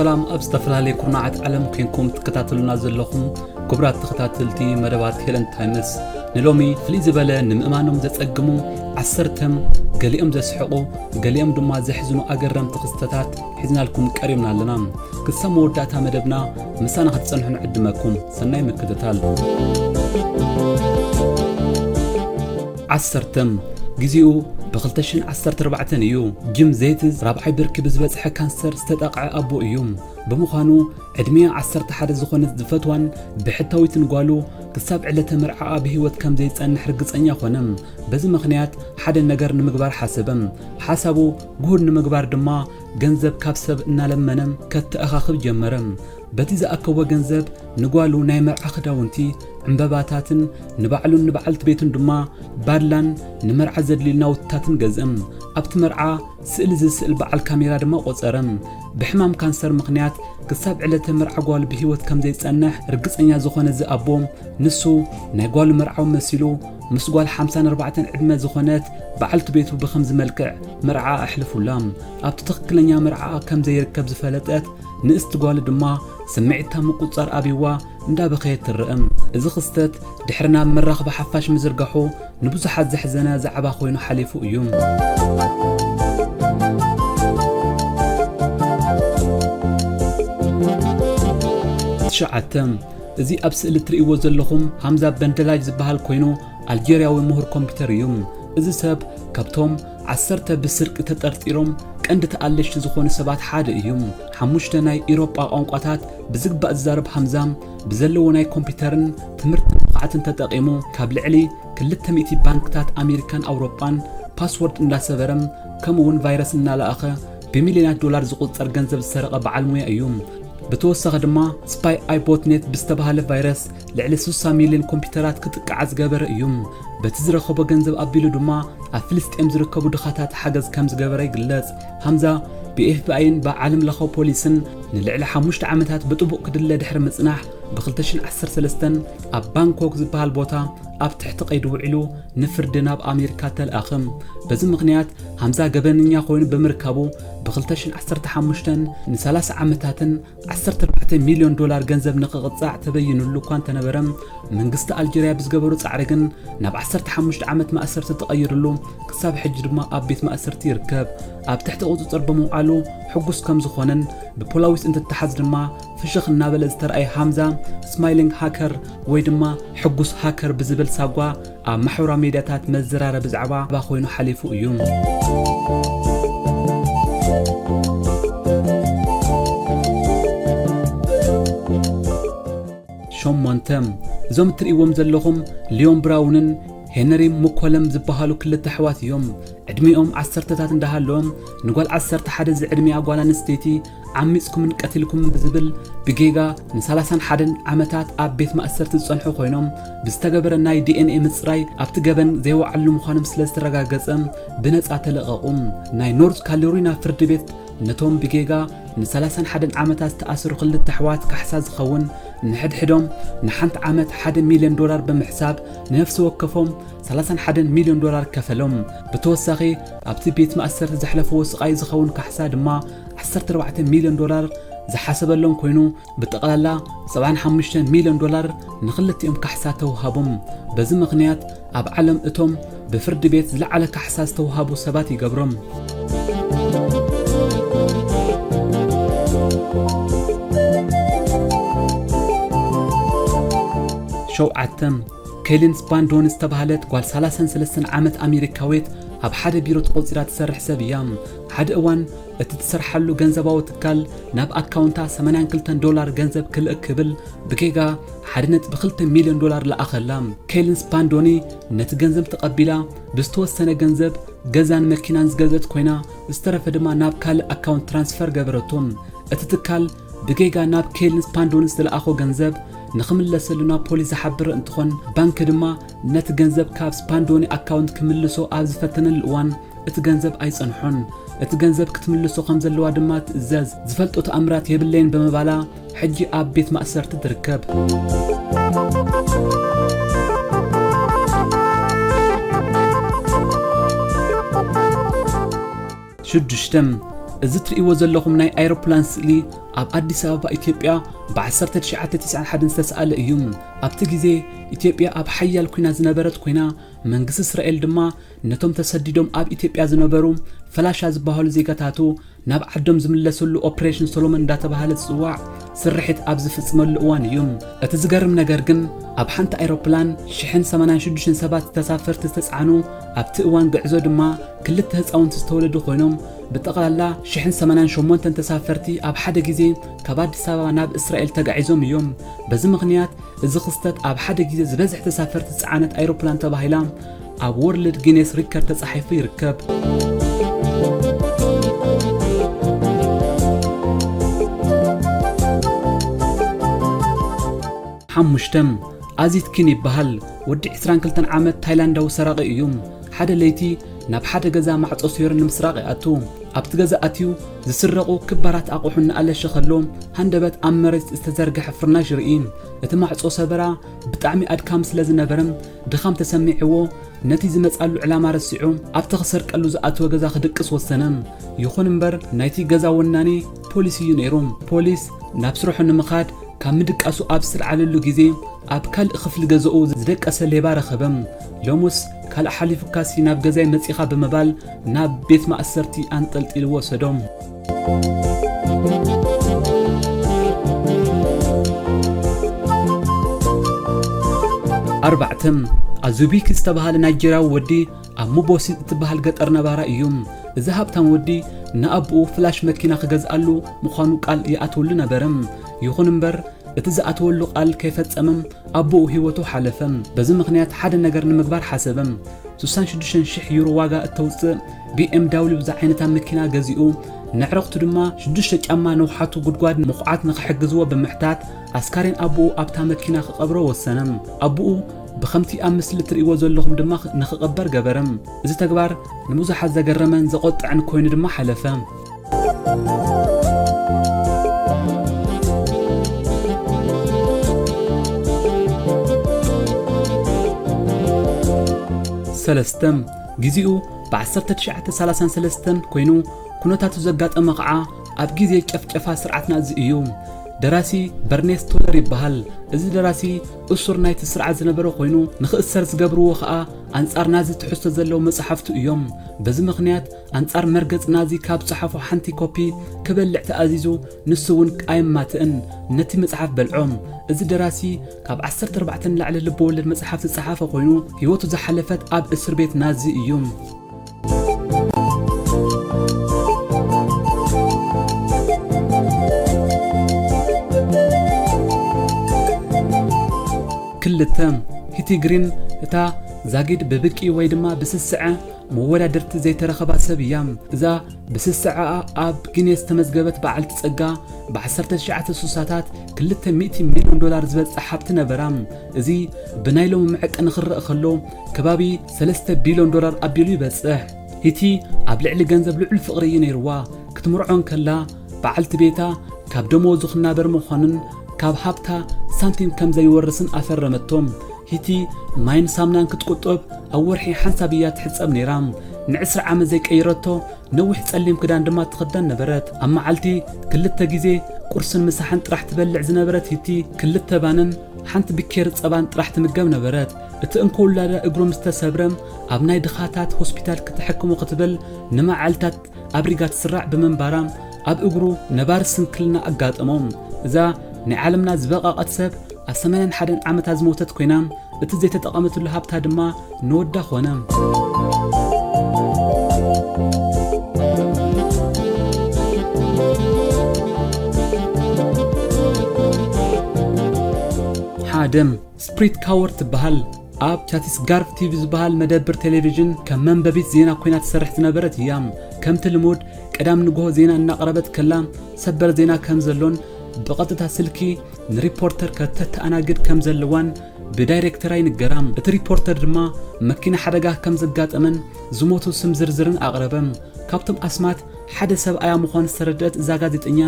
ሰላም ኣብ ዝተፈላለየ ኩርናዓት ዓለም ኮይንኩም ትከታተሉና ዘለኹም ክቡራት ተኸታተልቲ መደባት ሄለን ታይምስ፣ ንሎሚ ፍልይ ዝበለ ንምእማኖም ዘጸግሙ ዓሰርተም፣ ገሊኦም ዘስሕቑ፣ ገሊኦም ድማ ዘሕዝኑ ኣገረምቲ ክስተታት ሒዝናልኩም ቀሪብና ኣለና። ክሳብ መወዳእታ መደብና ምሳና ክትጸንሑ ንዕድመኩም። ሰናይ ምክትታል። ዓሰርተም፣ ግዜኡ ብ ክልተ ሽሕን ዓሰርተ ኣርባዕተን እዩ። ጂም ዜትስ ራብዓይ ብርኪ ብዝበጽሐ ካንሰር ዝተጠቕዐ ኣቦ እዩ። ብምዃኑ ዕድሚኣ ዓሰርተ ሓደ ዝኾነት ዝፈትዋን ብሕታዊትን ጓሉ ክሳብ ዕለተ መርዓኣ ብህይወት ከም ዘይጸንሕ ርግጸኛ ኾነ። በዚ ምኽንያት ሓደ ነገር ንምግባር ሓሰበ። ሓሳቡ ግሁድ ንምግባር ድማ ገንዘብ ካብ ሰብ እናለመነ ከተኣኻኽብ ጀመረ። በቲ ዝኣከቦ ገንዘብ ንጓሉ ናይ መርዓ ክዳውንቲ፣ ዕምበባታትን ንባዕሉን ንበዓልቲ ቤቱን ድማ ባድላን ንመርዓ ዘድልዩ ናውትታትን ገዝአ። ኣብቲ መርዓ ስእሊ ዝስእል በዓል ካሜራ ድማ ቆጸረ። ብሕማም ካንሰር ምኽንያት ክሳብ ዕለተ መርዓ ጓሉ ብህይወት ከም ዘይጸንሕ ርግጸኛ ዝኾነ እዚ ኣቦ፣ ንሱ ናይ ጓሉ መርዓዊ መሲሉ ምስ ጓል ሓምሳን ኣርባዕተን ዕድመ ዝኾነት በዓልቲ ቤቱ ብኸምዚ መልክዕ መርዓኣ ኣሕልፉላ። ኣብቲ ትኽክለኛ መርዓኣ ከም ዘይርከብ ዝፈለጠት ንእስቲ ጓሉ ድማ ስምዒታ ምቁጽጻር ኣብይዋ እንዳበኸየት ትረአ። እዚ ክስተት ድሕሪ ናብ መራኽቢ ሓፋሽ ምዝርጋሑ ንብዙሓት ዘሕዘነ ዛዕባ ኮይኑ ሓሊፉ እዩ። ትሽዓተ፣ እዚ ኣብ ስእሊ እትርእይዎ ዘለኹም ሃምዛ በንደላጅ ዝበሃል ኮይኑ ኣልጀርያዊ ምሁር ኮምፒውተር እዩ። እዚ ሰብ ካብቶም ዓሰርተ ብስርቂ ተጠርጢሮም ቀንዲ ተኣለሽቲ ዝኾኑ ሰባት ሓደ እዩ። ሓሙሽተ ናይ ኢሮጳ ቋንቋታት ብዝግባእ ዝዛረብ ሃምዛ ብዘለዎ ናይ ኮምፒውተርን ትምህርትን ብቕዓትን ተጠቒሙ ካብ ልዕሊ ክልተ ሚእቲ ባንክታት ኣሜሪካን ኣውሮጳን ፓስወርድ እንዳሰበረ ከምኡ እውን ቫይረስ እናለኣኸ ብሚልዮናት ዶላር ዝቑጸር ገንዘብ ዝሰረቐ በዓል ሙያ እዩ። ብተወሳኺ ድማ ስፓይ ኣይ ቦትኔት ብዝተባህለ ቫይረስ ልዕሊ ስሳ ሚልዮን ኮምፒውተራት ክጥቃዓ ዝገበረ እዩ። በቲ ዝረኸቦ ገንዘብ ኣቢሉ ድማ ኣብ ፍልስጤም ዝርከቡ ድኻታት ሓገዝ ከም ዝገበረ ይግለጽ። ሃምዛ ብኤፍቢኣይን ብዓለም ለኻዊ ፖሊስን ንልዕሊ ሓሙሽተ ዓመታት ብጥቡቕ ክድለ ድሕሪ ምጽናሕ ብ ክልተ ሽሕን ዓሰርተ ሰለስተን ኣብ ባንኮክ ዝበሃል ቦታ ኣብ ትሕቲ ቀይዲ ውዒሉ ንፍርዲ ናብ ኣሜሪካ ተልኣኸ። በዚ ምኽንያት ሃምዛ ገበነኛ ኮይኑ ብምርካቡ ብ ክልተ ሽሕን ዓሰርተ ሓሙሽተን ንሰላሳ ዓመታትን ዓሰርተ ኣርባዕተ ሚልዮን ዶላር ገንዘብ ንኽቕጻዕ ተበይኑሉ እኳ እንተነበረ፣ መንግስቲ ኣልጀርያ ብዝገበሮ ጻዕሪ ግን ናብ ዓሰርተ ሓሙሽተ ዓመት ማእሰርቲ ተቐይሩሉ፣ ክሳብ ሕጂ ድማ ኣብ ቤት ማእሰርቲ ይርከብ። ኣብ ትሕቲ ቁጽጽር ብምውዓሉ ሕጉስ ከም ዝኾነን ብፖላዊስ እንትተሓዝ ድማ ፍሽኽ እናበለ ዝተረኣየ ሃምዛ ስማይሊንግ ሃከር ወይ ድማ ሕጉስ ሃከር ብዝብል ሳጓ ኣብ ማሕበራዊ ሜድያታት መዘራረቢ ዛዕባ ኮይኑ ሓሊፉ እዩ። ሸሞንተ፣ እዞም እትርእይዎም ዘለኹም ሊዮን ብራውንን ሄነሪ ሙኮለም ዝበሃሉ ክልተ ኣሕዋት እዮም። ዕድሚኦም ዓሰርተታት እንዳሃለወ ንጓል ዓሰርተ ሓደ ዝዕድሚኣ ጓል ኣንስተይቲ ዓሚጽኩምን ቀቲልኩምን ብዝብል ብጌጋ ንሰላሳን ሓደን ዓመታት ኣብ ቤት ማእሰርቲ ዝጸንሑ ኮይኖም፣ ብዝተገበረ ናይ ዲኤንኤ ምጽራይ ኣብቲ ገበን ዘይወዓሉ ምዃኖም ስለ ዝተረጋገጸ ብነጻ ተለቐቑ። ናይ ኖርዝ ካሮሊና ፍርዲ ቤት ነቶም ብጌጋ ንሰላሳን ሓደን ዓመታት ዝተኣሰሩ ክልተ ኣሕዋት ካሕሳ ዝኸውን ንሕድሕዶም ንሓንቲ ዓመት ሓደ ሚልዮን ዶላር ብምሕሳብ ንነፍሲ ወከፎም ሰላሳን ሓደን ሚልዮን ዶላር ከፈሎም። ብተወሳኺ ኣብቲ ቤት ማእሰርቲ ዘሕለፍዎ ስቓይ ዝኸውን ካሕሳ ድማ ዓሰርተ ኣርባዕተ ሚልዮን ዶላር ዝሓሰበሎም ኮይኑ ብጠቕላላ ሰብዓን ሓሙሽተ ሚልዮን ዶላር ንኽልቲኦም ካሕሳ ተውሃቦም። በዚ ምኽንያት ኣብ ዓለም እቶም ብፍርዲ ቤት ዝለዓለ ካሕሳ ዝተውሃቡ ሰባት ይገብሮም። ሸውዓተ፣ ኬሊን ስፓንዶኒ ዝተባህለት ጓል ሰላሳን ሰለስተን ዓመት ኣሜሪካዊት ኣብ ሓደ ቢሮ ተቖጺራ ትሰርሕ ሰብ እያ። ሓደ እዋን እቲ ትሰርሓሉ ገንዘባዊ ትካል ናብ ኣካውንታ ሰማንያን ክልተን ዶላር ገንዘብ ክልእክ ክብል ብጌጋ ሓደ ነጥቢ ክልተ ሚልዮን ዶላር ለኣኸላ። ኬሊን ስፓንዶኒ ነቲ ገንዘብ ተቐቢላ ብዝተወሰነ ገንዘብ ገዛን መኪናን ዝገዝአት ኮይና ዝተረፈ ድማ ናብ ካልእ ኣካውንት ትራንስፈር ገበረቶ። እቲ ትካል ብጌጋ ናብ ኬሊን ስፓንዶኒ ዝተለኣኾ ገንዘብ ንኽምለሰሉ ናብ ፖሊስ ዝሓበረ እንትኾን ባንክ ድማ ነቲ ገንዘብ ካብ ስፓንዶኒ ኣካውንት ክምልሶ ኣብ ዝፈተነሉ እዋን እቲ ገንዘብ ኣይጸንሖን። እቲ ገንዘብ ክትምልሶ ከም ዘለዋ ድማ ትእዘዝ። ዝፈልጦ ተኣምራት የብለይን ብምባላ ሕጂ ኣብ ቤት ማእሰርቲ ትርከብ። ሽዱሽተ፣ እዚ ትርእይዎ ዘለኹም ናይ ኣይሮፕላን ስእሊ ኣብ ኣዲስ ኣበባ ኢትዮጵያ ብ ዓሰርተ ትሽዓተ ተስዓን ሓደን ዝተሰኣለ እዩ። ኣብቲ ግዜ ኢትዮጵያ ኣብ ሓያል ኲናት ዝነበረት ኮይና፣ መንግስቲ እስራኤል ድማ ነቶም ተሰዲዶም ኣብ ኢትዮጵያ ዝነበሩ ፈላሻ ዝበሃሉ ዜጋታቱ ናብ ዓዶም ዝምለስሉ ኦፕሬሽን ሶሎሞን እንዳተባሃለ ዝጽዋዕ ስርሒት ኣብ ዝፍጽመሉ እዋን እዩ። እቲ ዝገርም ነገር ግን፣ ኣብ ሓንቲ ኣይሮፕላን ሽሕን ሰማንያን ሽዱሽተን ሰባት ተሳፈርቲ ዝተጻዕኑ፣ ኣብቲ እዋን ግዕዞ ድማ ክልተ ህጻውንቲ ዝተወለዱ ኮይኖም፣ ብጠቕላላ ሽሕን ሰማንያን ሸሞንተን ተሳፈርቲ ኣብ ሓደ ግዜ ካብ ኣዲስ ኣበባ ናብ እስራኤል ተጋዒዞም እዮም። በዚ ምኽንያት፣ እዚ ክስተት ኣብ ሓደ ግዜ ዝበዝሕ ተሳፈርቲ ዝጸዓነት ኣይሮፕላን ተባሂላ ኣብ ወርልድ ጊኔስ ሪከርድ ተጻሒፉ ይርከብ። ሓሙሽተ፣ ኣዚት ኪን ይበሃል። ወዲ ዕስራን ክልተን ዓመት ታይላንዳዊ ሰራቒ እዩ። ሓደ ለይቲ ናብ ሓደ ገዛ ማዕጾ ሰይሩ ንምስራቕ ይኣቱ። ኣብቲ ገዛ ኣትዩ ዝስረቑ ክባራት ኣቑሑ እናኣለሸ ከሎ፣ ሃንደበት ኣብ መሬት ዝተዘርግሐ ፍርናሽ ይርኢ። እቲ ማዕጾ ሰበራ ብጣዕሚ ኣድካሚ ስለ ዝነበረ፣ ድኻም ተሰሚዕዎ፣ ነቲ ዝመጻሉ ዕላማ ረሲዑ፣ ኣብቲ ክሰርቀሉ ዝኣተወ ገዛ ክድቅስ ወሰነ። ይኹን እምበር፣ ናይቲ ገዛ ወናኒ ፖሊስ እዩ ነይሩ። ፖሊስ ናብ ስርሑ ንምኻድ ካብ ምድቃሱ ኣብ ዝተልዓለሉ ግዜ፣ ኣብ ካልእ ክፍሊ ገዛኡ ዝደቀሰ ሌባ ረኸበ። ሎሙስ ካልእ ሓሊፉካሲ ናብ ገዛይ መጺኻ ብምባል ናብ ቤት ማእሰርቲ ኣንጠልጢሉ ወሰዶ። ኣርባዕተ፣ ኣዙቢክ ዝተባህለ ናይጀርያዊ ወዲ ኣብ ሙቦሲት እትበሃል ገጠር ነባራይ እዩ። እዚ ሃብታም ወዲ ንኣቦኡ ፍላሽ መኪና ክገዝኣሉ ምዃኑ ቃል ይኣትወሉ ነበረ። ይኹን እምበር፣ እቲ ዝኣተወሉ ቃል ከይፈጸመ ኣቦኡ ህይወቱ ሓለፈ። በዚ ምኽንያት ሓደ ነገር ንምግባር ሓሰበ። ስሳን ሽዱሽተን ሽሕ ዩሮ ዋጋ እተውጽእ ቢ ኤም ዳብሊው ዝዓይነታ መኪና ገዚኡ፣ ነዕረኽቱ ድማ ሽዱሽተ ጫማ ንውሓቱ ጉድጓድ ምኹዓት ንኽሕግዝዎ ብምሕታት፣ ኣስካሬን ኣቦኡ ኣብታ መኪና ክቐብሮ ወሰነ። ኣቦኡ ብኸምቲ ኣብ ምስሊ እትርእይዎ ዘለኹም ድማ ንኽቕበር ገበረ። እዚ ተግባር ንብዙሓት ዘገረመን ዘቖጥዐን ኮይኑ ድማ ሓለፈ። ሰለስተ፣ ግዜኡ ብ ዓሰርተ ትሽዓተ ሰላሳን ሰለስተን ኮይኑ፣ ኩነታቱ ዘጋጠመ ኸዓ ኣብ ግዜ ጨፍጨፋ ስርዓት ናዚ እዩ። ደራሲ በርኔስ ቶለር ይበሃል። እዚ ደራሲ እሱር ናይቲ ስርዓት ዝነበረ ኮይኑ፣ ንኽእሰር ዝገብርዎ ኸዓ ኣንጻር ናዚ ትሕዝቶ ዘለዎም መጻሕፍቱ እዮም። በዚ ምኽንያት፣ ኣንጻር መርገጽ ናዚ ካብ ጸሓፎ ሓንቲ ኮፒ ክበልዕ ተኣዚዙ፣ ንሱ እውን ኣየማትእን ነቲ መጽሓፍ በልዖ። እዚ ደራሲ ካብ ዓሰርተ ኣርባዕተ ንላዕሊ ልበወለድ መጽሓፍ ዝጸሓፈ ኮይኑ፣ ህይወቱ ዝሓለፈት ኣብ እስር ቤት ናዚ እዩ። ክልተ፣ ሂቲ ግሪን እታ ዛጊድ ብብቂ ወይ ድማ ብስስዐ መወዳድርቲ ዘይተረኸባ ሰብ እያ። እዛ ብስስዐኣ ኣብ ጊኔስ ዝተመዝገበት በዓልቲ ጸጋ፣ ብ ዓሰርተ ትሽዓተ ስሳታት ክልተ ሚእቲ ሚልዮን ዶላር ዝበጽሕ ሃብቲ ነበራ። እዚ ብናይ ሎሚ መዐቀኒ ክረኣ ከሎ፣ ከባቢ ሰለስተ ቢልዮን ዶላር ኣቢሉ ይበጽሕ። ሂቲ ኣብ ልዕሊ ገንዘብ ልዑል ፍቕሪ እዩ ነይርዋ። ክትምርዖ እንከላ፣ በዓልቲ ቤታ ካብ ደመወዙ ክናበር ምዃኑን ካብ ሃብታ ሳንቲም ከም ዘይወርስን ኣፈረመቶ። ሂቲ ማይን ሳምናን ክትቁጥብ፣ ኣብ ወርሒ ሓንሳብ እያ ትሕጸብ ነይራ። ንዕስራ ዓመት ዘይቀየረቶ ነዊሕ ጸሊም ክዳን ድማ ትኽደን ነበረት። ኣብ መዓልቲ ክልተ ግዜ ቁርስን ምሳሕን ጥራሕ ትበልዕ ዝነበረት ሂቲ፣ ክልተ ባንን ሓንቲ ብኬሪ ጸባን ጥራሕ ትምገብ ነበረት። እቲ እንኮ ውላዳ እግሩ ምስ ተሰብረ፣ ኣብ ናይ ድኻታት ሆስፒታል ክትሕክሞ ክትብል ንመዓልታት ኣብ ሪጋ ትስራዕ ብምንባራ፣ ኣብ እግሩ ነባሪ ስንክልና ኣጋጠሞ። እዛ ናይ ዓለምና ዝበቐቐት ሰብ ኣብ ሰማንያን ሓደን ዓመታ ዝሞተት ኮይና፣ እቲ ዘይተጠቐመትሉ ሃብታ ድማ ንወዳ ኾነ። ሓደ፣ ስፕሪት ካወር ትበሃል። ኣብ ቻቲስጋርፍ ቲቪ ዝበሃል መደብር ቴሌቪዥን ከም መንበቢት ዜና ኮይና ትሰርሕ ዝነበረት እያ። ከምቲ ልሙድ፣ ቀዳም ንግሆ ዜና እናቕረበት ከላ፣ ሰበር ዜና ከም ዘሎን ብቐጥታ ስልኪ ንሪፖርተር ከተተኣናግድ ከም ዘለዋን ብዳይሬክተራ ይንገራ። እቲ ሪፖርተር ድማ መኪና ሓደጋ ከም ዘጋጠመን ዝሞቱ ስም ዝርዝርን ኣቕረበ። ካብቶም ኣስማት ሓደ ሰብኣያ ምዃኑ ዝተረድአት እዛ ጋዜጠኛ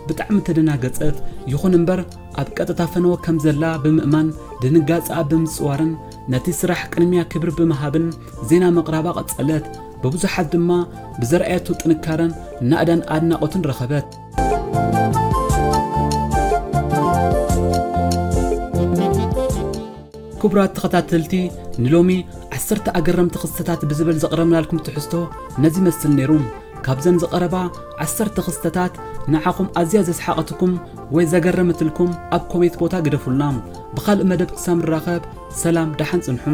ብጣዕሚ ተደናገጸት። ይኹን እምበር፣ ኣብ ቀጥታ ፈነወ ከም ዘላ ብምእማን፣ ድንጋጸኣ ብምጽዋርን ነቲ ስራሕ ቅድሚያ ክብሪ ብምሃብን ዜና ምቕራባ ቀጸለት። ብብዙሓት ድማ ብዘርኣየቶ ጥንካረን ናእዳን ኣድናቖትን ረኸበት። ክቡራት ተኸታተልቲ፣ ንሎሚ ዓሰርተ ኣገረምቲ ክስተታት ብዝብል ዘቕረብናልኩም ትሕዝቶ ነዚ ይመስል ነይሩ። ካብዘን ዝቐረባ ዓሰርተ ክስተታት ንዓኹም ኣዝያ ዘስሓቐትኩም ወይ ዘገረመትልኩም ኣብ ኮሜንት ቦታ ግደፉልና። ብኻልእ መደብ ክሳብ ንራኸብ ሰላም ደሓን ጽንሑ።